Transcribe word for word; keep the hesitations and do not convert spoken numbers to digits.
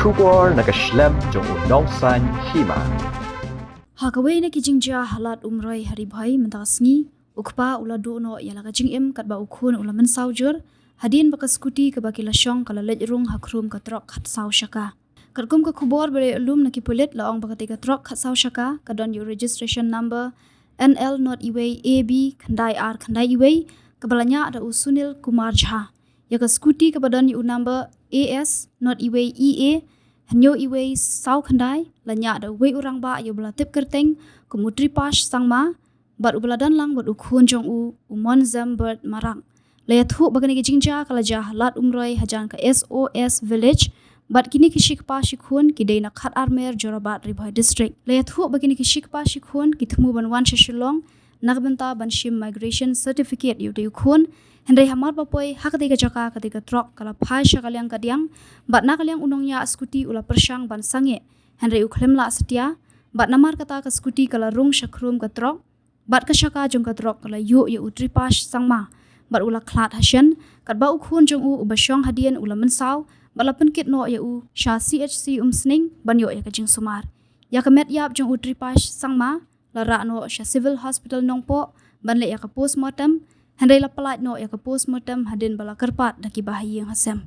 Khubor na ka shlem jong u Nongsaiñ Hima. Ha kawei na ki jingjia ha Lad Umroi ha Ri Bhoi mynta ka sngi, u kpa u la duh noh ïa la ka jingim katba u khun u la mynsaw jur, hadien ba ka skuti kaba ki la shong ka la leit rung ha khrum ka trok khatsaw shaka. Katkum ka khubor ba la ïoh lum na ki pulit la ong ba katei ka trok khatsaw shaka ka don ïa u registration number N L not iwei A B khyndai ar khyndai iwei, kaba la ñiah da u Sunil Kumar Jha. Ïa ka skuti kaba don ïa u number A S not iwei E A hynñiew iwei saw khyndai la ñiah da uwei u rangbah ïa uba la tip kyrteng kum u Tripash Sangma, bad uba la don lang bad u khun jong u, u Monzembert Marak. La ïathuh ba kane ka jingjia ka la jia ha Lad Umroi hajan ka S O S Village, bad kine ki shi kpa shi khun ki dei na Khatarmer, Jorabat, Ri Bhoi District. La ïathuh ba kine ki shi kpa shi khun ki thmu ban wan sha Shillong na ka bynta ban shim migration certificate ïa utei u khun. Hynrei hamar ba poi ha katei ka jaka, katei ka trok ka la phai sha ka liang kadiang, bad na ka liang u nongñiah skuti u la pyrshang ban sangeh, hynrei u khlem lah satia, bad namar kata ka skuti ka la rung sha khrum ka trok, bad ka shaka jong ka trok ka la ïuh ïa u Tripash Sangma, bad u la khlad ha shen, katba u khun jong u uba shong hadien u la mynsaw, bad la pynkit noh ïa u sha C H C Umsning ban ïoh ïa ka jingsumar. Ïa ka met ïap jong u Tripash Sangma la rah noh sha Civil Hospital Nongpoh ban leh ïa ka postmortem, hynrei la pyllait noh ïa ka postmortem hadien ba la kyrpad da ki bahaïing hasem.